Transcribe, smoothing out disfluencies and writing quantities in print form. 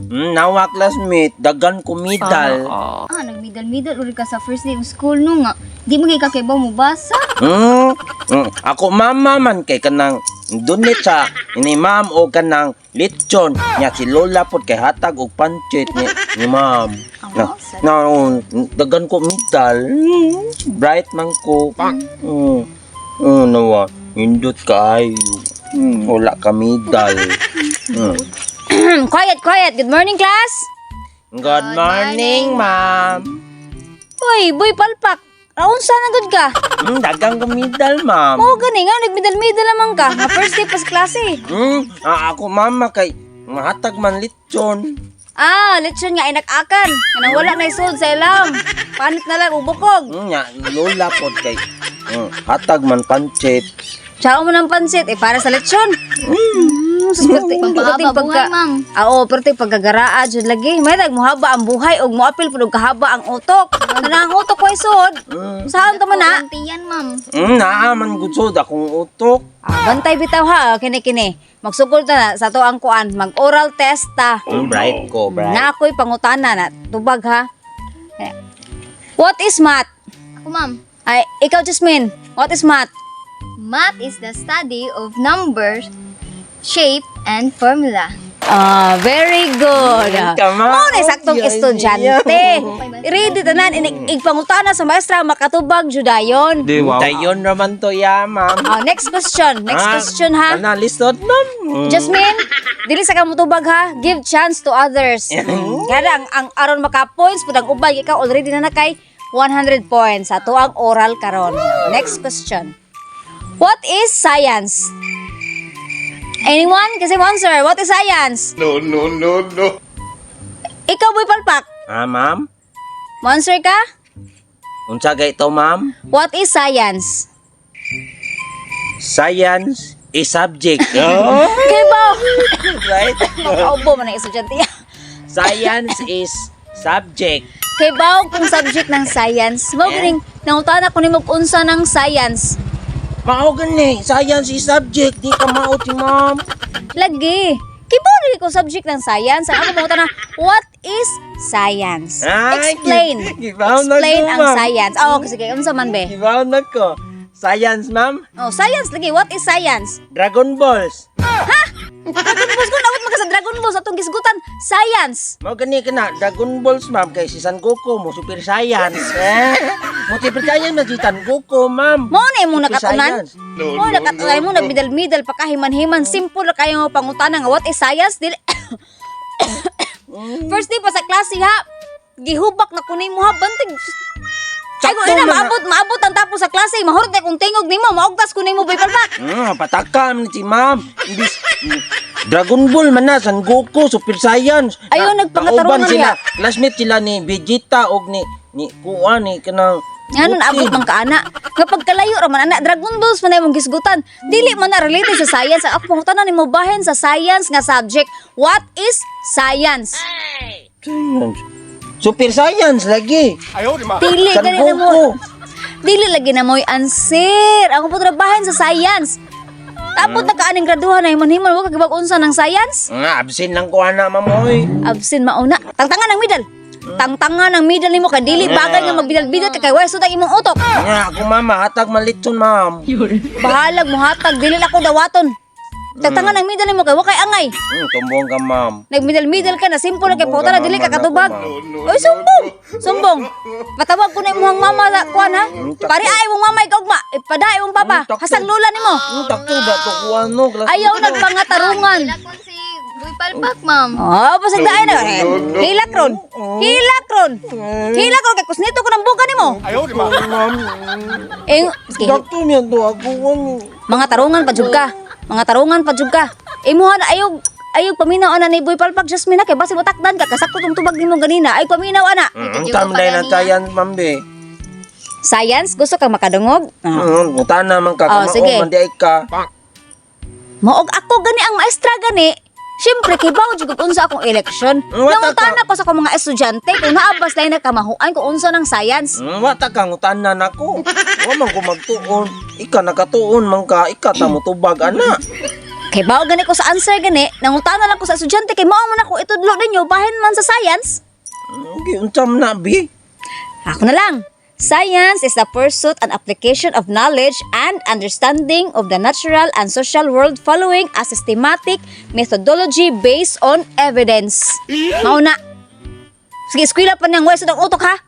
Nawa classmate, dagan ko medal. Ah, nagmidal-midal uri ka sa first day of school no nga. Di man kay kakaibaw mo basa. Ako mama man kay kanang donate sa ni ma'am o kanang lechon nya si lola pod kay hatag og pancit ni ma'am. Na, na oh, dagan ko medal. Bright man ko. Nawa, indot kaayo. Wala ka medal. Quiet, quiet. Good morning, class. Good morning, ma'am. Uy, boy palpak. Raon sa na gud ka? Dagang ko medal, ma'am. Mao gani nga nagmidal-midal naman ka. Nga first day pa sa klase. Ako mama kay mahatag man lechon. Ah, lechon nga inakakan. Kanang wala na isod sa ilam. Panit na lang ubukog. Nya, lola pod kay hatag man pancit. Tsao mo ng pansit eh para sa lechon. Sus perti, Pampahaba perti pagka buhay, ma'am. Ah, oo, perti pagkagaraa jud lagi. May dag muhaba ang buhay ug moapil pud og kahaba ang utok. Kana ang utok ko isod. Saan ta man na? Konti yan, ma'am. Naa man gud sud akong utok. Ah, bantay bitaw ha, kini kini. Magsugol ta na sa to ang kuan, mag oral test ta. Bright ko, bright. Na ako'y pangutana na tubag ha. Eh, what is math? Ako, ma'am. Ay, ikaw Jasmine, what is math? Math is the study of numbers, shape, and formula. Ah, very good. Tama. Mao na saktong Ay, estudyante. Ready tanan inig igpangutana sa maestra makatubag judayon. Di, wow. Dayon raman to ya, ma'am. Ah, next question. Next question ha. Kana lisod, ma'am. Jasmine, dili sa kamutubag ha. Give chance to others. Kaya ang aron maka points pud ang uban ikaw already na nakay 100 points sa ato ang oral karon. Next question. What is science? Anyone? Kasi answer. What is science? No, no, no, no. Ikaw, Boy Palpak. Ah, ma'am. Monster ka? Unsa gay to, ma'am? What is science? Science is subject. Oh, Kay ba? right. Makaubo man ang estudyante. Science is subject. Kay ba kung subject ng science? Mao ganing nangutana ko nimo kung unsa ng science. Mao gani, science is subject. Di ka mao ti ma'am. Lagi. Kay ba lagi kung subject ng science? Ang ako mangutana, what is science? Ay, Explain. gibaw na Explain ko, ang ma'am. science. Oh, okay, sige, unsa man be? Gibaw na ko. Science, ma'am. Oh, science lagi. What is science? Dragon Balls. Dragon Balls ko nawat maka sa Dragon Balls atong gisgutan. Science. Mao gani ka na Dragon Balls, ma'am, kay si San Goku mo super science. Eh, mo super science na si San Goku, ma'am. Mao na imong Super nakatunan. science. No, Mo no, nakatunan mo nagmidal-midal pa kahiman-himan simple ra kayo nga pangutana nga what is science dili. First day pa sa klase ha. Gihubak na kunay mo ha bantag. Ay ko Sakto ina man na. maabot maabot ang tapos sa klase mahurot na kung tingog nimo maugtas kunay mo bay palpak. Patakam ni si ma'am. Imbis, Dragon Ball man na, San Goku, Super Science. Ayaw, nagpangatarungan nauban sila. niya. Classmate sila ni Vegeta og ni Kuan ni kanang Nga nun abot man ka ana. Nga pagkalayo ra man ana Dragon Balls man imong gisgutan. Dili man na related sa science. Ang ako pangutana nimo bahin sa science nga subject. What is science? Science. Super Science lagi. Dili San gani na mo. Goku. Dili lagi na mo'y answer. Ako po trabahin sa science. Tapos na kaaning graduhan ay manhiman wa ka gibag unsa ng science. Nga, absent lang ko ana, ma'am oy. Absent mauna. Tangtangan ang medal. Tangtangan ang medal nimo kay dili bagay nga magbidal-bidal ka kay way sud ang imong utok. Nga, ako mama, hatag man litson, ma'am. Bahalag mohatag dili na ako dawaton. Tangtangan ang medal nimo kay wa kay angay. Tumbong ka, ma'am. Nagmidal-midal ka na simple na kay Sumbong puta na ka, dili ka mama, katubag. nako, Oy sumbong. Sumbong. Patawag ko na imong mama sa kuan ha. Pari ay imong mama ikaw ugma. Ipada imong papa. Takto. Hasang lola nimo. Takto ba to kuan no? Classmate Ayaw ko. nagpangatarungan. Hilakon si Boy Palpak, ma'am. Oh, pasag daan na. Hilak ron. Hilak ron. Hilak ron kay kusnito ko ng buka nimo. Ma'am. Eh, sige, Takto niya to ako ano. mga tarungan pa jud ka. Mga tarungan pa jud ka. Imuha na ayaw ayaw paminaw ana ni Boy Palpak Jasmine na kay basi mo takdan ka kasakto tong tubag nimo ganina. Ay paminaw ana. Tam dahil na science, ma'am be. Science gusto kang makadungog? Ah. Utana man ka, Oh, kamao sige. man di ay ka. Maog ako gani ang maestra gani. Siyempre, kay bawo jud kung unsa akong eleksyon. Wata ka. Nangutana ko sa akong mga estudyante kung naabas lain na kamahuan kung unsa ng science. Wata ka, ngutana nako. Wa man ko magtuon. Ika nakatuon man ka, ika ta mo tubag ana. Kay bao gani ko sa answer gani, nangutana lang ko sa estudyante kay mao man ako itudlo ninyo bahin man sa science. Okay, unsa man na bi? Ako na lang. Science is the pursuit and application of knowledge and understanding of the natural and social world following a systematic methodology based on evidence. Mao na. Sige, eskwela pa niyang wala sa utok ha.